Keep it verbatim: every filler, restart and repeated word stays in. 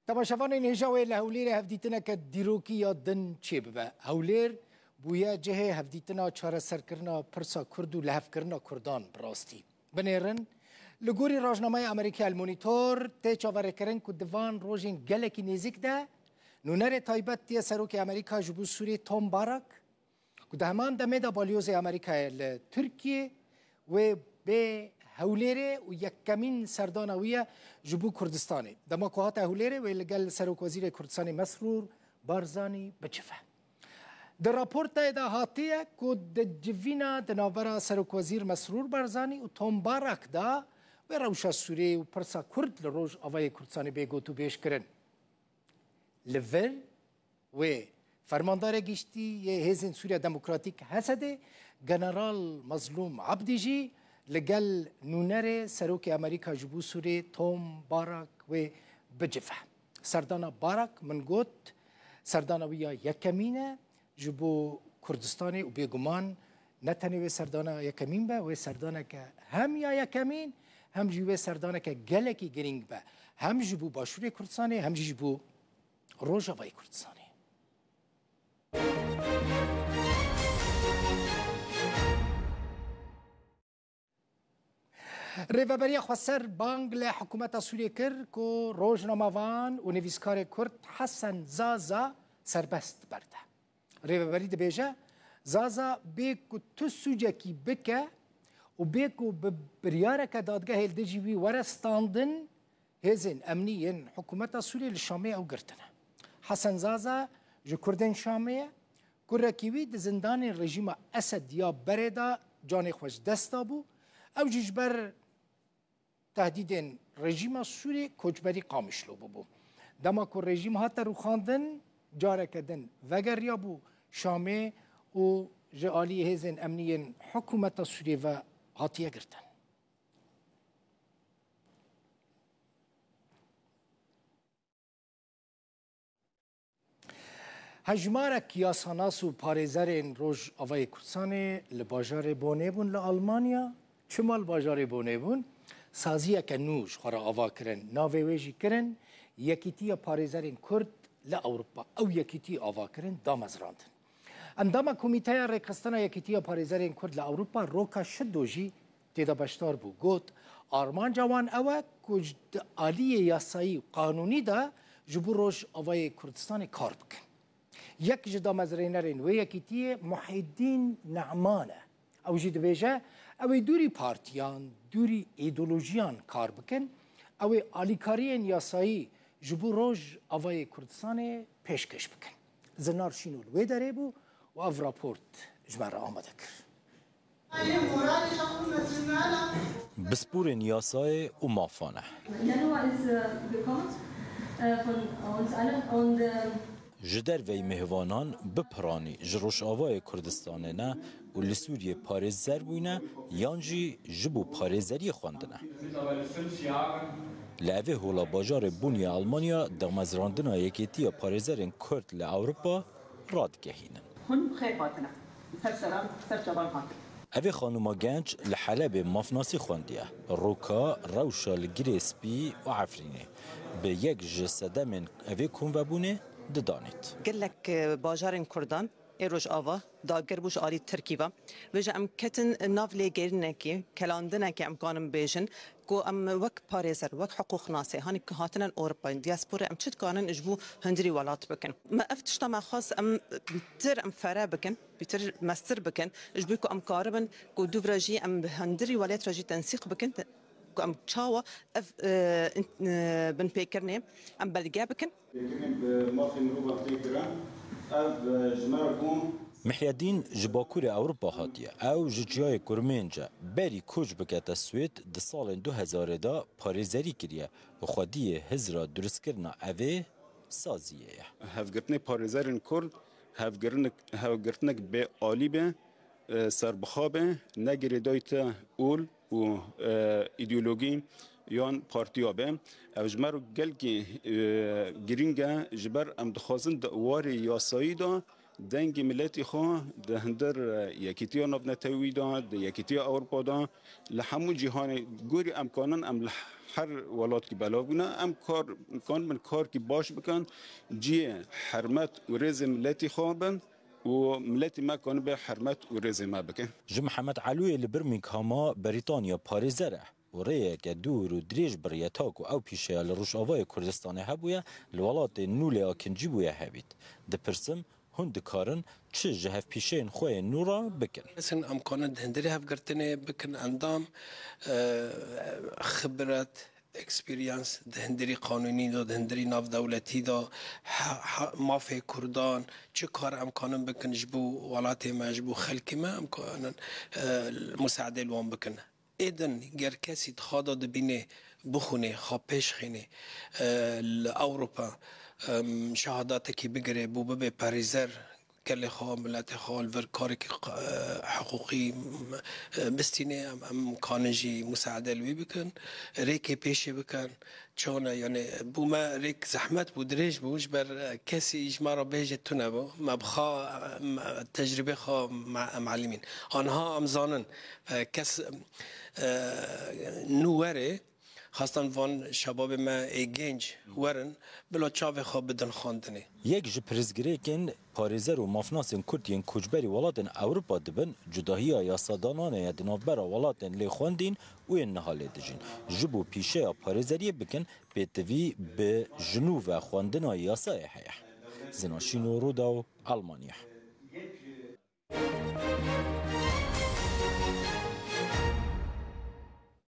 Temaşevanên hêja wê li Hewlêrê hevdîtineke dîrokî ya din çêbibe. Hewlêr bûye cihê hevdîtina çareserkirina pirsa Kurd û lihevkirina Kurdan bi rastî. Binêrin, li gorî rojnameya Amerîka El Monitor tê çaverêkirin ku di van rojên gelekî nêzîk de nûnerê taybet yê Serokê Amerîka ji bo Sûriyê Tom Barak, ku di heman demê de balyozê Amerîkayê li Tirkiyê wê bê Hewlêrê û yekemîn serdana wî ye ji bo Kurdistanê. Dema ku hate Hewlêrê wê li gel Serokwezîrê Kurdistanê Mesrûr Barzanî bicive. Di raportayê de hatiye ku di civîna di navbera Serokwezîr Mesrûr Barzanî û Tom Barak de wê rewşa Sûriyê û pirsa Kurd li Rojavayê Kurdistanê bê gotûbêj kirin. Li vir wê Fermandarê Giştî yê Hêzên Sûriya Demokratîk, H S D'ê, General Mazlûm Abdî jî li gel nûnerê Serokê Amerîka ji bo Sûriyê Tom Barak wê bicive. Serdana Barak, min got, serdana wî ya yekemîn e ji bo Kurdistanê û bêguman ne tenê wê serdana yekemîn be, wê serdaneke hem ya yekemîn, hem jî wê serdaneke gelekî girîng be. Hem ji bo Başûrê Kurdistanê, hem jî ji bo Rojavayê Kurdistanê. Rêveberiya Xweser bang li hikûmeta Sûriyê kir ku rojnamevan û nivîskarê Kurd Hesen Zaza serbest berde. Rêveberî dibêje, Zaza bê ku tu sûcekî bike û bê ku bi biryareke dadgehê li dijî wî were standin, hêzên emnî yên hikûmeta Sûriyê li Şamê ew girtine. Hesen Zaza ji Kurdên Şamê ye. Kurekî wî di zindanên rejîma Esed ya berê de canê xwe ji dest dabû. Ew jî ji ber tehdîdên rejîma Sûrî koçberî Qamişlo bûbû. Dema ku rejîm hate rûxandin, careke din vegeriyabû Şamê û ji alî hêzên emnî yên hikûmeta Sûriyê ve hatiye girtin. Hejmarek yasanas û parêzerên Rojavayê Kurdistanê li bajarê Bonê bûn li Almanya. Çima li bajarê Bonê bûn? Saziyeke nû ji xwe re ava kirin. Navê wê jî kirin Yekîtiya Parêzerên Kurd li Ewropa. Ew yekîtî ava kirin, damezrandin. Endama Komîteya Rêxistina Yekîtiya Parêzerên Kurd li Ewropa, Roka Şido jî tê de beşdar bû. Got, armanca wan ew e ku ji di aliyê yasayî û qanûnî de ji bo Rojavayê Kurdistanê kar bikin. Yek ji damezrênerên wê yekîtiyê Muhîddîn Ne'man e. Ew jî dibêje, ew ê dûrî partiyan, dûrî îdeolojiyan kar bikin, ew ê alîkariyên yasayî ji bo Rojavayê Kurdistanê pêşkêş bikin. Zinar Şînol wê derê bû û ev raport ji me re amade kir. Pisporên yasayê û mafan e. Januar ist, äh, gekommen, äh, von uns allen und, ähm, Ji derveyî mêhvanan bi piranî ji Rojavayê Kurdistanê ne û li Sûriyê parêzer bûyne yan jî ji bo parêzeriyê xwendine. Li evê hola bajarê Bonê ya Almanya damezrandina Yekîtiya Parêzerên Kurd li Ewropa radigehînin. Hûn bi xêr hatine. Ser seran, ser çavan hatin. Evê xanima genç li Helebê mafnasî xwendiye. Roka rewşa li Girê Spî û Efrînê bi yek ji sedemên evê komvebûnê didanît. Gelek, e, bajarên Kurdan ê Rojava dagir bû ji alî Tirkî ve. Vêje em ketin nav lêgerînekê, kelandinekê em kanin bêjin ku em wek parêzer, wek hiqûqnasê, hanî ku hatine Ewropayê, diaspora, em çi dikanin ji bo hundirî welat bikin. Me ev tişta me xwest em pîtir em fere bikin, pîtir mestir bikin, ji bo ku em karibin ku dûv re jî em bi hundirî welat re jî tensîq bikin, ku em çawa ev, e, in-, e, binpêkirinê em belge bikin. Pêkirin bi mafê mirovan tê kirin. Ev, e, ji me re bûn. Mihyedîn ji Bakurê Ewropa hatiye. Ew ji Çiyayê Kurmênc e. Berî koç bikete Swêd, di salên du hezarê de parêzerî kiriye û xwediyê hizra durustkirina evê saziyê ye. Hevgirtinê parêzerên Kurd, hevgirinek-, hevgirtinek bê alî be, e, serbixwe be, ne girêdayî te ol û, e, îdeologî yan partiya be. Ev ji me re gelkî, e, girîng e, ji ber em dixwazin di warê yasayî de Dengê miletî xwe di hindir, e, Yekîtiya Navnetewî de, di Yekîtiya Ewropa de, li hemû cîhanê gorî em kanin em li her welatkî belav bûne, em kar, kanibin karkî baş bikin, cihê hermet û rêzê miletî xwe bin û miletî me kanibe hermet û rêzê me bike. Ji Mihemed Elûyê li Birminghama Brîtanya parêzer e û rêyeke dûr û dirêj biriye, ta ku ew pîşeya li Rojavayê Kurdistanê hebûye, li welatê nû lê akincî bûye hevît. Dipirsim, hûn dikarin çi ji hevpîşeyên xwe yên nû re bikin? Kesin em kanin di hundirê hevgirtinê bikin endam, e, xibret, experience di hundirî qanûnî de, di hundirî navdewletî de, he-, he-, mafê Kurdan, çi kar em kanin bikin ji bo welatê me, ji bo xelkê me, em kanin, e, musaedê li wan bikin. Êdin ger kesî di xwe de dibînê, bixwînê, xwe pêş xînê, e, li Ewropa, em, şehadetekî bigire, bo bibe parêzer gelê xwe, miletê xwe, li vir karekî, e, hiqûqî, e, bistîne, em, em kanin jî musaede li wî bikin, rêkê pêşê bikin. Çawa ne? Yani, bo me rêk zehmet bû, dirêj bû, ji ber, e, kesî ji me re bêje tune bû. Me bi xwe, e, me, tecrûbê xwe me, em elimîn. Anha em zanin, e, kes, e, nû were, xastan van şebabê me ê genc werin, bila çavê xwe bidin xwendinê. Yek ji pirsgirêkên parêzer û mafnasên Kurd yên koçberî welatên Ewropa dibin, cudahiya yasadananê ye di navbera welatên lê xwendîn û yên niha lê dijîn. Ji bo pîşeya parêzeriyê bikin, pêtivî bi ji nû ve xwendina yasayê heye. Zina Şîno, Rûdaw, Almanya.